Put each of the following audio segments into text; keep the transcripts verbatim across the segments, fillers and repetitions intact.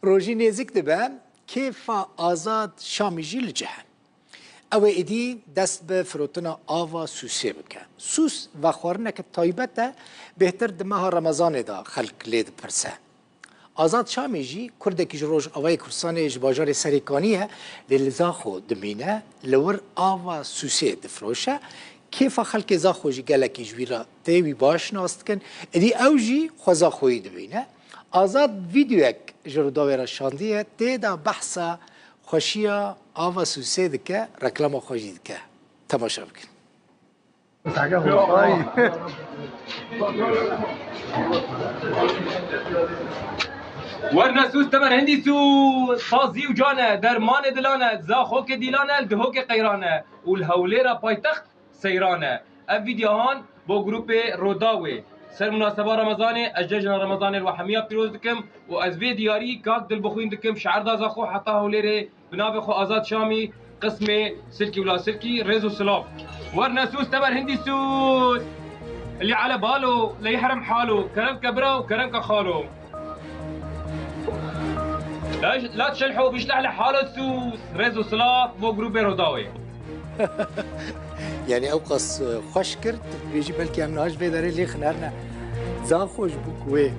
Rojî nêzik dibe, kêfa Azad Şamî jî li cih e. Ew ê êdî dest bi firotina ava sûsê bike. Sûs vexwarineke taybet e, bêhtir di meha Remezanê de xelk lê dipirse. Azad Şamî jî kurdekî ji Rojavayê Kurdistanê, ji bajarê Serêkanî ye, lê li Zaxo dimîne, li wir ava sûsê difiroşe. Kêfa xelkê Zaxo jî gelekî ji wî re tê, wî baş nas dikin. Êdî ew jî xwe Zaxoyî dibîne. Azad vîdeoyek ji Rûdawê re şandiye, tê de behsa xweşiya ava sûsê dike, reklama xwe jî dike. Temaşe bikin. Werne sûs teber hindî sûs, sazî û can e, dermanê dilan e, zaxokê dîlan e, dihokê qeyran e û li Hewlêra paytext seyran e. Ev vîdyohan bo grûpê Rodawê. Ser munaseba Remezanê, ez cejna Remezanê li we hemiya pîroz dikim û ez vê diyarî kak Dilbixwîn dikim, şerda Zaxo heta Hewlêrê, bi navê xwe Azad Şamî, qismê Silkî û Lasilkî, rêz û silav. Werne sûs teber hindî sûs. Elî ele balo, leyî herem halo, kerem ke bira û kerem ke xalo. La, la tşelho bişleh le halo sûs, rêz û silav bo grûpê Rodawê. Yani ew qas, e, xweş kir, tu dibêjî belkî em niha ji vê derê lê xinerne. Zaxo ji bo ku wê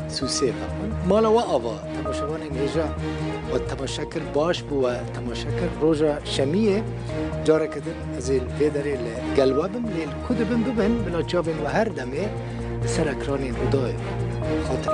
sûsê vexwin. Mala we ava, temaşevanên hêja we temaşe kir, baş bû we temaşe kir. Roja şemiyê careke din ez ê li vê derê li gel we bim, lê li ku dibin bibin, bila çavên we her demê li ser ekranên Rûdawê. Xatir.